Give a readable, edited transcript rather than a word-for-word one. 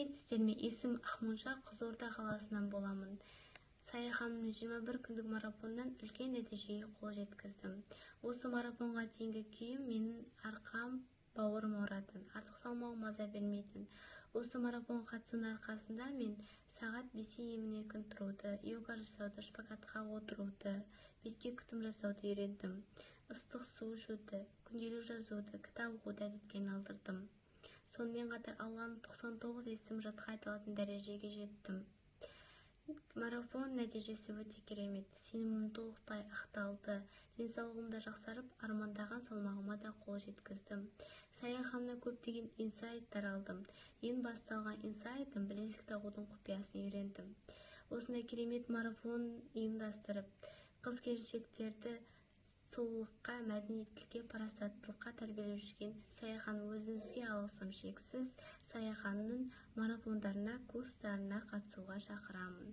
Сәлеметсіздер ме? Есімім Ақмоншақ, Қызылорда қаласынан боламын. Сая ханымның 21 күндік марафонынан үлкен нәтижеге қол жеткіздім. Осы марафонға дейінгі күйім: менің арқам, бауырым ауыратын, артық салмағым маза бермейтін. Осы марафонға қатысудың арқасында мен сағат 5-те емін-еркін тұруды, йога жасауды, шпагатқа отыруды, бетке күтім жасауды үйрендім. Ыстық су ішуді, күнделік жазуды, кітап оқуды әдетке айналдырдым. Сонымен қатар Алланың 99 есімін жатқа айта алатын дәрежеге жеттім. Марафон нәтижесі өте керемет, сенімім толықтай ақталды, денсаулығым да жақсарып, армандаған салмағыма да қол жеткіздім. Сая ханымнан көптеген инсайттар алдым. Ең басты алған инсайтым: білезік тағудың құпиясын үйрендім. Осындай керемет марафон ұйымдастырып, қыз-келіншектерді сұлулыққа, мәдениеттілікке, парасаттылыққа тәрбиелеп жүрген Сая ханым, өзіңізге алғысым шексіз. Сая ханымның марафондарына, курстарына қатысуға шақырамын.